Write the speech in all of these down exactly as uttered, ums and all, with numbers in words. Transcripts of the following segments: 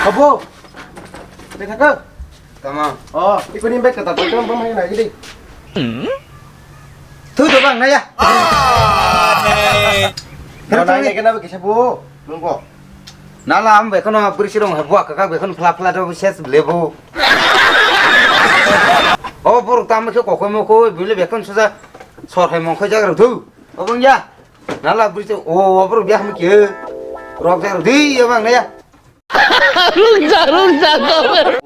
Abo. Tei thaka. Tama. Oh, ikoni bag kata tong tong bam hai na gidi. Thu do bang naya. Nai nai kena bagi sabu. Nungko. Nala am bekono bwrwi sirong hai buak kakak bekono phla phla do ses lebo. O borok tamo khe kokoi mokoi bile bekon suja sor hai mongkhoi jagrok thu. Obong ya. Nala bwrwi o o borok biya ham khe. Rok jagrok di ya bang naya. Rungsa rungsa kok.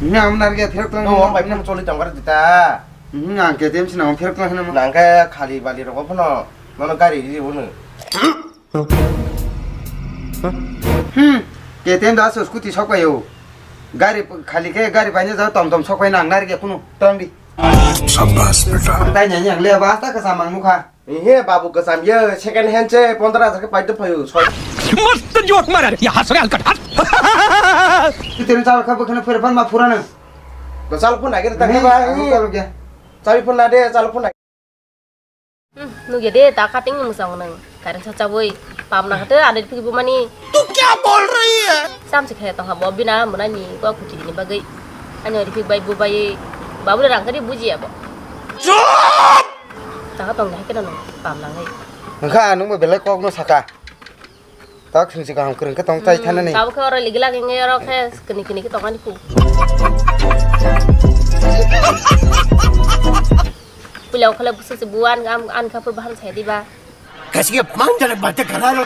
Ni am nar ge phirok tong. No bai phone choli tong kar dita. Hmm, ang K T M sina phirok tong hena. Nang khe khali bali rok phone. Nono gari ri uno. Hmm, K T M da so scooty sok paio. Gari khali khe gari paine ja tom tom sok paina ang narikya kunu tong di. Sabas beta. Tai nya nya le ba ta ka samang mukha. Ihe babu kasam ye second hand che pondra hajar khe paito paio. Soi. मस्त जोक मारा रे, यहाँ से हलकट हट। Tini chal kha bwkhano phir phan ma phura nang. To chal phone agir ta khe ba. Chal phone na de, chal phone. Hmm, nugya de, ta cutting ni mwsang nang. Kareng sa chabwi, pam na hate, ade phik bu mani. Tu kya bol rahi hai? Sam se khaya tong ha, bo bina muna ni, ko khuchi ni bagwi. Ani ori phik bai bu bai, babu le rang kari buji abo. Chup! Ta ka tong hai kena no, pam na ngai. Nangkha, nung bo belai kok no saka. Tak sung si kaham kwrwng khe tong tai thana ni. Kabo khe oro ligila genge oro khe kini kini khe tongani ku. Puila okhole busu se buan gam an kapur bahan sai diba. Kasi ke mang jana bate kara lo.